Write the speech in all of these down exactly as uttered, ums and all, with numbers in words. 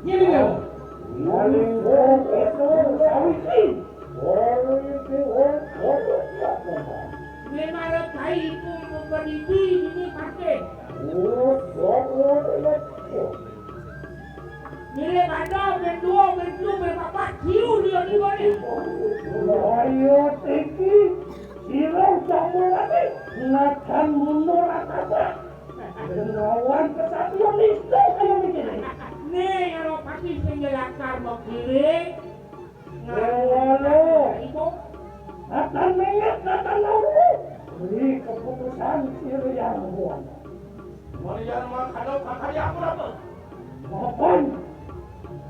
Ngene lho. Paling wong itu sawisi. Sawisi wong itu. Nek marep kai iku mengkodipi ini pakai. Oh, sapa lagi? Mire banda, ben dua, ben telu, ben papat, siu dia di bawah ni. Ayo, Tiki. Sira sapa lagi? Najan mundur atasa. Lawan kesatuan listrik kaya begini. Nih, kalau pati sing lakar mau kiri. Ngalo. Ibu. Akan minyak, akan lauru. Beri keputusan sira yang buat. Marian mah kalau kakak dia apa apa? Mapan.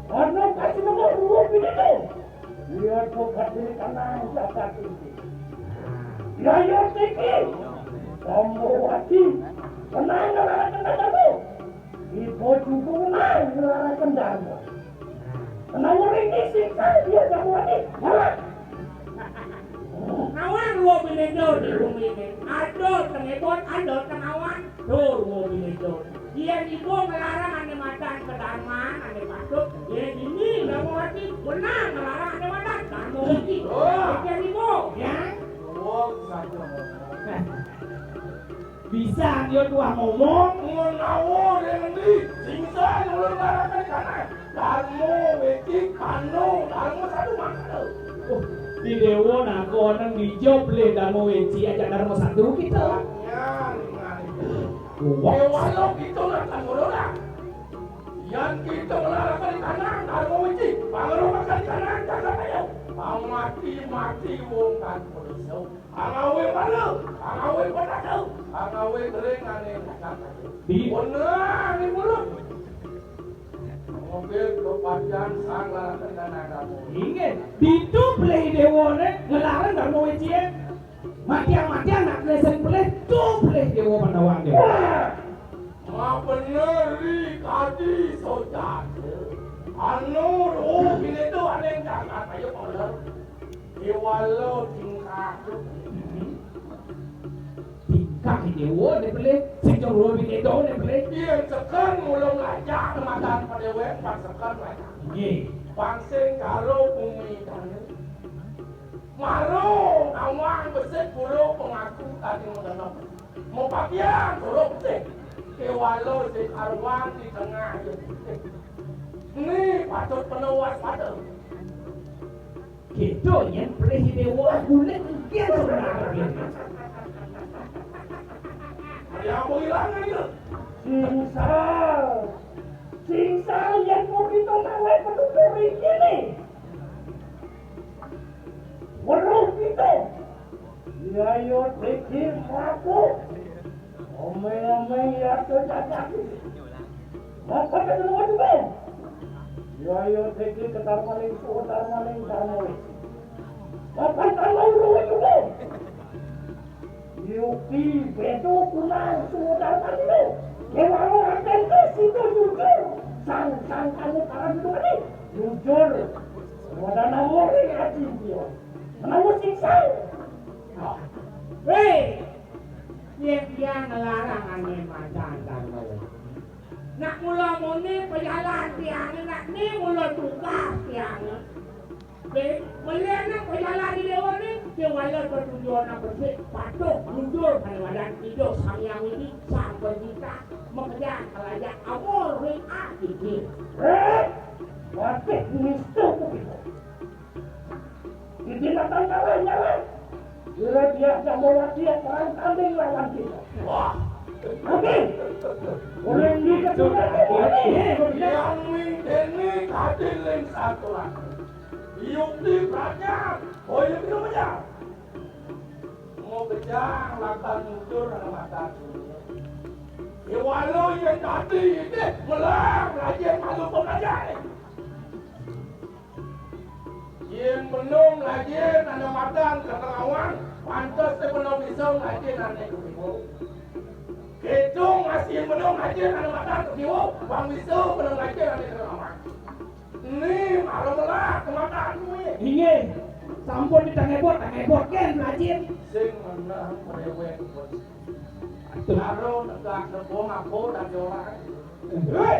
Karena kasih nomor dua pilihan. Dia tuh kasih kanang dapat tinggi. Yaya Tiki. Sambawati. Tenang, tenang, tenang, tenang. Ibu cukup menang, tenang, tenang. Tenang, orang ini sih, kan dia jagoan nih. Malah. Nawang dua pilihan di rumah ini. Ada tengebon, ada tenawang. Tuh, dua pilihan. Dia ibu ngelarang ane madan kedarman, ane patut. Dia ini, Sambawati, benar ngelarang ane madan. Sambawati. Oh. Dia ibu. Ya. Oh, satu. Bisa dia tuah ngomong. Menawa dia ngendi, singsan ulun barakan kanan. Darmo, Weci, Pano, Darmo satu mangkal. Oh, di Dewa nak orang di job le Darmo Weci aja Darmo satu kita. Ya, ringan. Wah. Dewa lo kita nak kan ulun lah. Yang kita melarakan kanan, Darmo Weci. Pangeru makan kanan, jaga ayo. Pamati, mati, wong kan polisi. Angawe mana? Angawe petaka. Angawe kering ane petaka. Di mana ni mulut? Mobil kepajan sang larakan dan agama. Inggih, ditu pelih dewane ngelarang Darmo Weci. Matiang-matiang nak lesen pelih, tu pelih dewa Pandawa dia. Wah! Ma bener ri kadi sojat. Anu roh bini tu ane yang jagat ayo bener. Iwalo tingkah. Tingkah dewa ne pelih, sing jong ruh bini do ne pelih. Iya, sekan mula ngajak matan padewek, pan sekan ngajak. Nggih. Pangsing karo bumi tani. Maro nawang besik puluh pengaku tadi mengenai. Mau pakian suruh besik. Kewalo sing arwang di tengah. Ini patut penuh waspada. Gitu, yang pelih dewa kulit mungkin sebenarnya. Ada apa hilang itu? Singsal. Singsal yang mau kita nawai penutur ini. Weruh kita. Ya, yo, dikir aku. Ome-ome ya, to cacapi. Maka kita mau juga. Ya, yo, dikir ketar maling, ketar maling, ketar maling. Maka kalau lu juga. Yuki, bedo kunang, sudah tadi. Dewa akan ke situ jujur. Sang, sang, kamu para dulu tadi. Jujur. Wadah namori hati dia. Menawa singsal. Hei, yen dia ngelarang ane macan dan mau. Nak mula muni pejalan tiang, nak ni mula tukar tiang. Be, melihat nak pejalan di dewa ni, dia wala bertujuan nak bersih, patuh, jujur, pada badan hidup, sang yang ini, sang berjita, mengejar, kelajak, amor, ring, ah, gigi. Eh, wajib mister begitu. Di binatang kalah nyawa. Bila dia Jambawati yang perang tanding lawan kita. Wah. Oke. Ulun di keturunan ini. Yang mingkene kadiling satuan. Yukti praja. Oh, yukti praja. Mau kejang lakan mundur anak mata. Iwalo yang tadi ini melang lagi malu pembelajar. Yen benung lajin ane madan ka Tengawang, pantes te benung iso lajin ane ka Siwo. Kidung masih yen benung lajin ane madan ka Siwo, bang iso benung lajin ane ka Tengawang. Ni malu melah kemadan kuwi. Inggih, sampun ditangebot, tangebot ken lajin. Sing menang prewek. Aduh. Karo negak nebong aku dadi orang. Hei!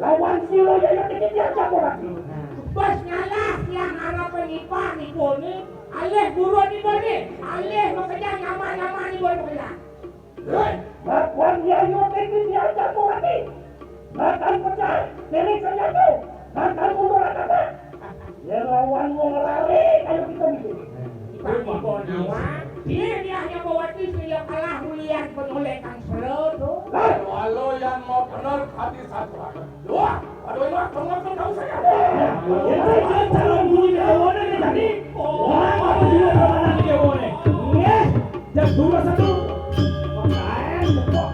Lawan sira ya yen iki diajak ora. Bos ngalah yang arep nipah nipone, alih buruh nipone, alih makejang nyaman-nyaman nipone makejang. Hei, ngakuan ya yo iki diajak ora. Makan pecah, nenek senjata, makan mundur apa? Yen lawan wong lari kaya kita iki. Ibu Nawang, piye dia nyapa wati sing ya kalah ulian penoleh kang sero to? Lah, walau yang mau bener hati satu. Wah, aduh ini mah kamu akan tahu saya. Yen iki calon guru dewane iki tadi. Wah, apa dia anak dewane? Nggih, jam dua satu. Makan, kok.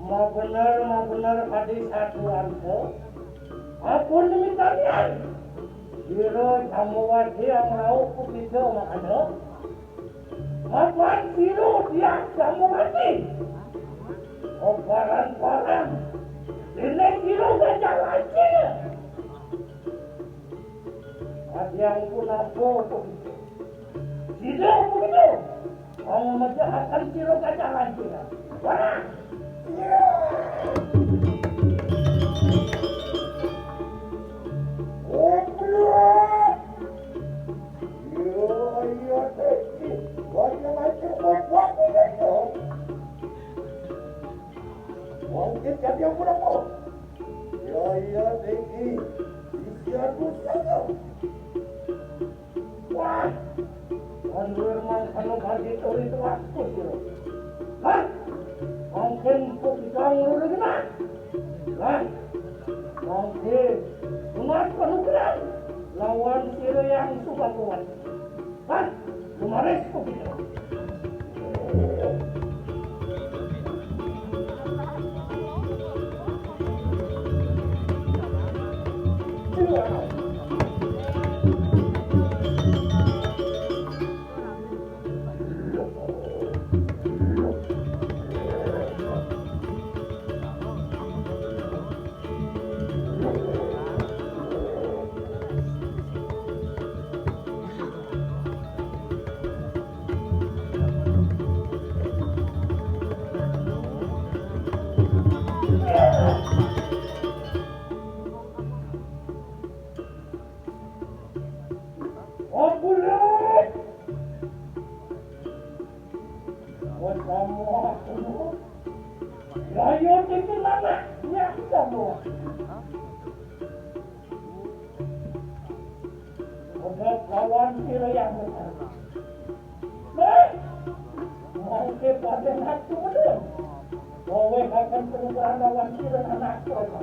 Mabener, mabener kadi satuan to. Ampun demi kalian. Sira Jambawati yang rauh kupita makana. Mapan sira tiang Jambawati. Obaran-baran. Dene sira gajah lancir. Kadi yang pun apa kupita. Sira kupita. Wong mejahaken sira gajah lancir. Wah! Wong kita dia pun apa? Ya, ya, tinggi. Isian pusaka. Wah, kondur mangkano bagi turi tuaku sira. Hah? Mungkin ku bisa ngurus nah. Nah, mungkin umat penukaran lawan sira yang suka kuat. Hah? Kumaris ku bisa. Ampun, Lur. Wes kamu aku. Lah, yo, iki lanang. Ya, kamu. Udah lawan sira yang benar. Hei! Mangke pada natu medun. Kowe akan penukaran lawan sira anak kowe.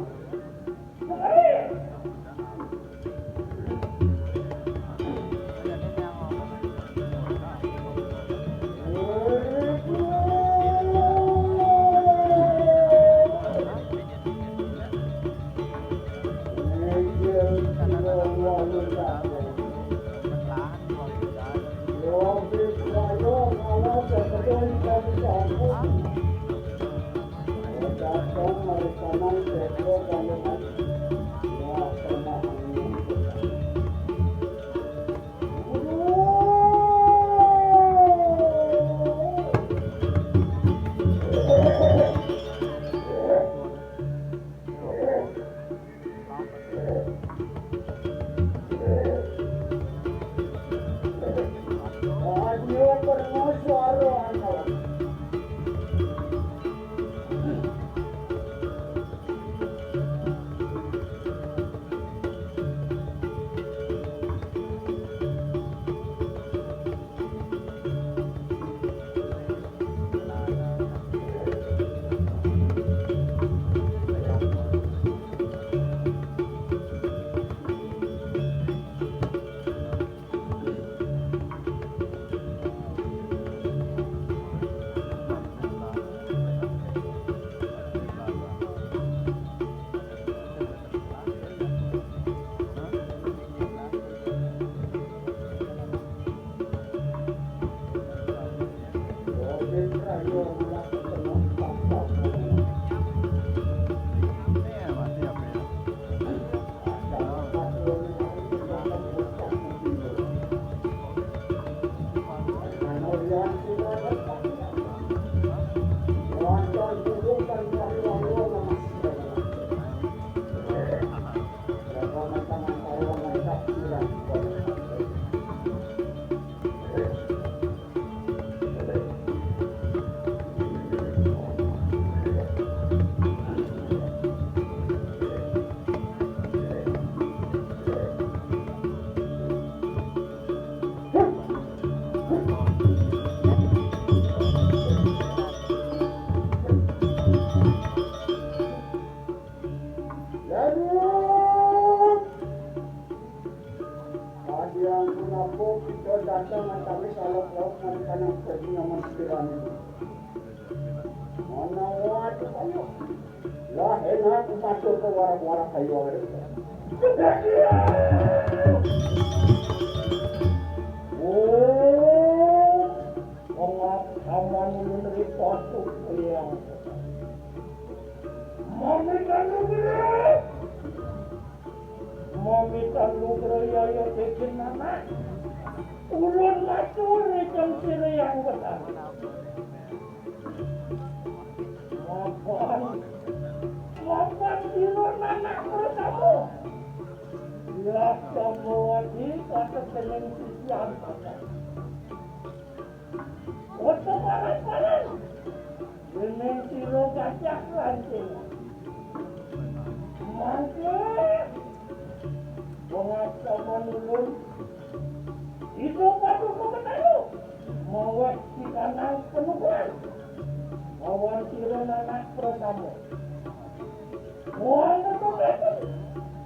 Kata matawi kalau laut mani kanang dadi nyaman sekiranya. Mana waduh ayo. Lah enak masuk ke warak-warak kayu air. Oh, pengalaman ulun dari patuk liang. Mami kandung gede. Mami kandung gede ya ya bikin anak. Ulun matur ikam sira yang besar. Mapan, mapan sira nanak pertama. Ya, kamu wadi kata seneng sisian. Untuk paran-paran. Dening sira gajah ranting. Mangke, pengalaman ulun. Itu padu kemetaru. Maweh di kanang penukuran. Lawan sira nanak pertama. Wong keturunan.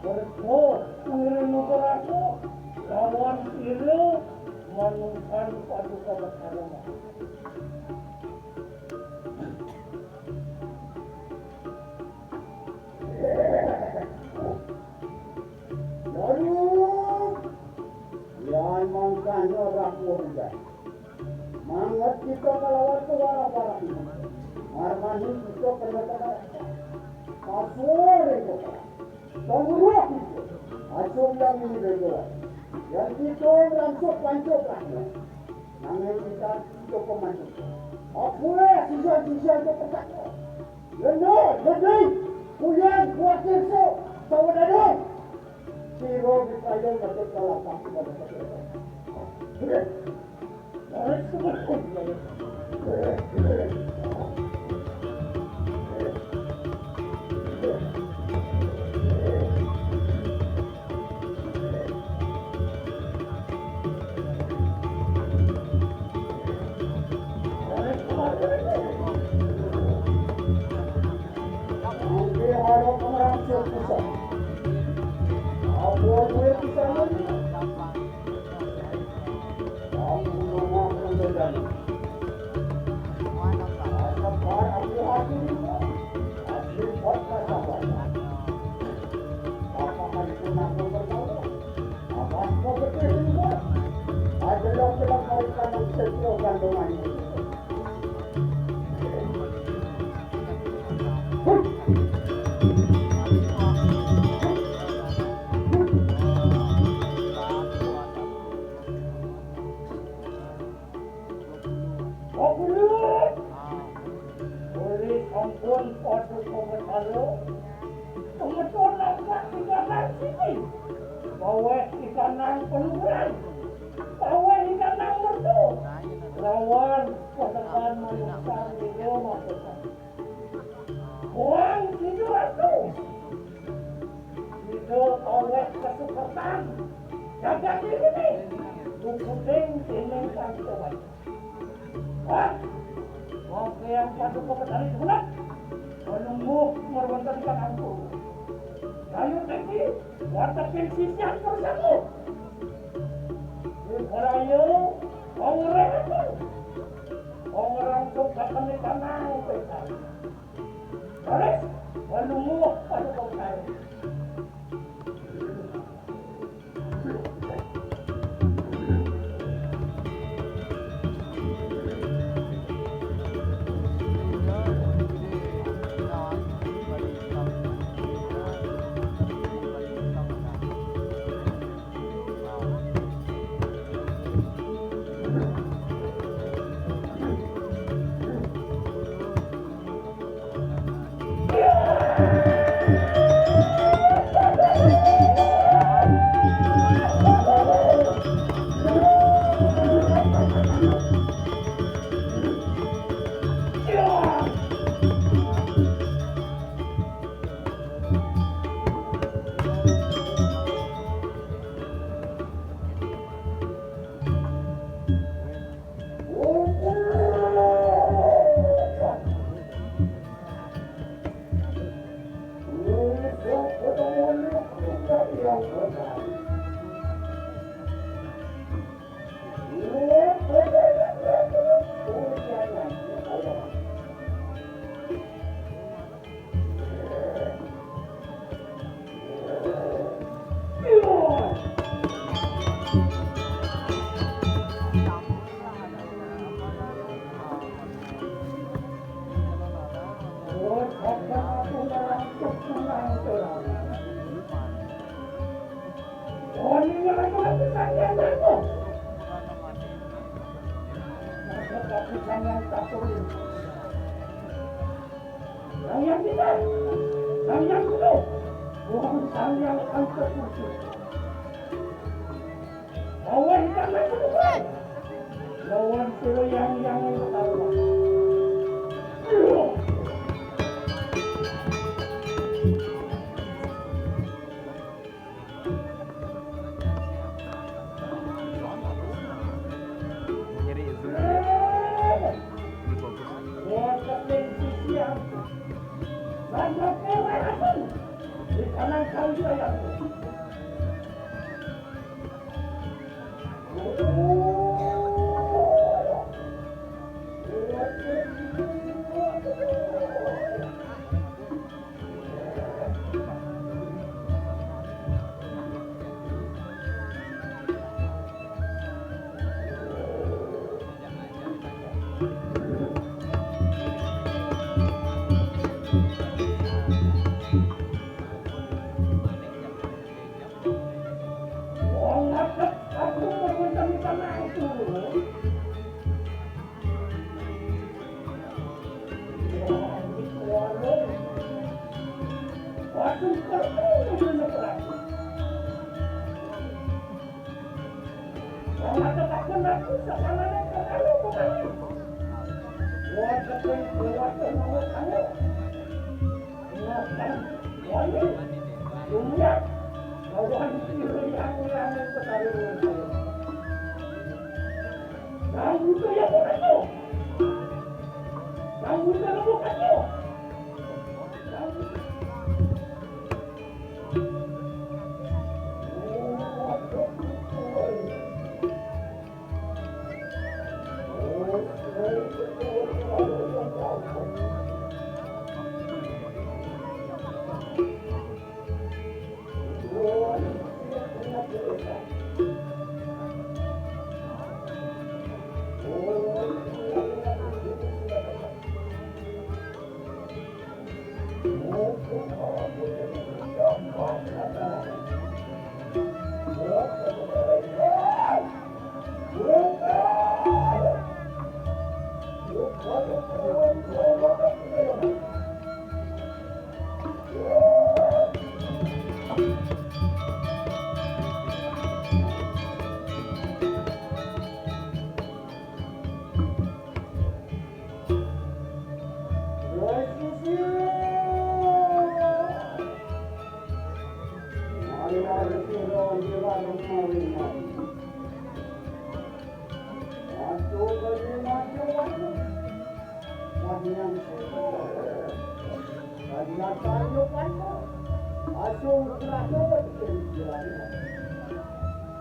Mergo ngiring nutur aku. Lawan sira manungsan padu kemetaru. Aduh, yan mangkanya rapuh udah. Mangat kita kalawan kewara-wara ini. Marmani kita kena kena. Kasur itu. Pangurus itu. Acung yang ini begoan. Yang kita rancuk pancuk lah. Nanging kita itu pemancuk. Aku lah sisa-sisa itu petak. Lendo, lendo. Kuyan, kuatir so. Sawadadong. Siro di payung ngadeg ka lapak. Mangke harap ngrangsuk pisan. Apa duwe pisanan? Aku nongak nang dodana. Asebar aku hati lima. Asli pot kasabar. Apa hari pun aku bertawa. Awas kau betul lima. Ajelok-jelok hari kamu setro kandungan. Uli sampun paduk pemetalu, pemeton nampak di kanan sini. Bawah di kanan penurunan. Bawah di kanan mertu. Lawan ketekan manusia itu maksudnya. Buang sido atu. Sido oleh kesukertan. Jaga diri nih. Lukuting ini kan coba. Wah. Oke yang padu ke petani sebelah. Menunggu merwentarikan angkur. Kayu tinggi. Wartekin sisian persamu. Di Korayo. Kongrehan. Kongrehan tuh kakak di tanah. Terus, menunggu pada kongrehan. Yang kita, yang yang itu, bukan yang angkat kursi. Lawan tanah kebukan. Lawan sira yang yang tahu. Nyeri itu. Ini bagus. Buat kepentingan. Banyak orang di kanan kami saya.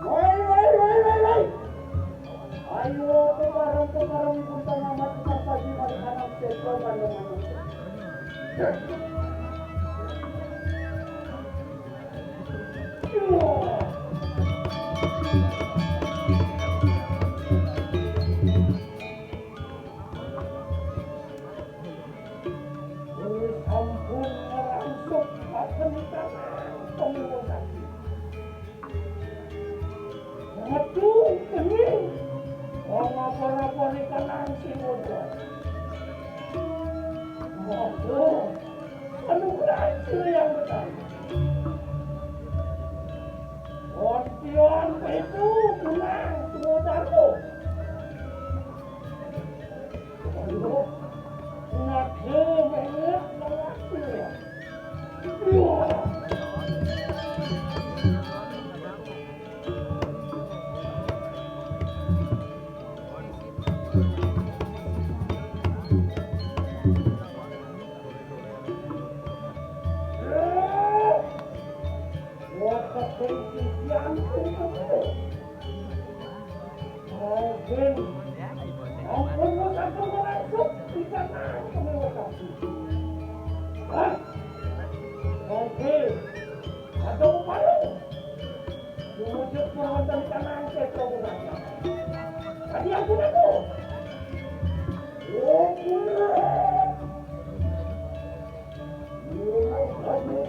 Woi, woi, woi, woi, woi. Ayo, kebarang-kebarang ibu tengah mati pas pagi mari anak sekolah kan teman. Sampun ngerangsuk paten tanah pemilu sakti. Waduh, ini. Wong apa-apa ni kanang si muda. Waduh, anu berhasil yang besar. Kontian itu pulang semua baru. Mungkin ampun, ampun, ampun, ampun, bisa nangkep nih, Mas Abdi. Hah? Mungkin ada upaya. Diwujud pun wonten kanang setra gunanya. Tadi ampun aku. Ampun. Ampun.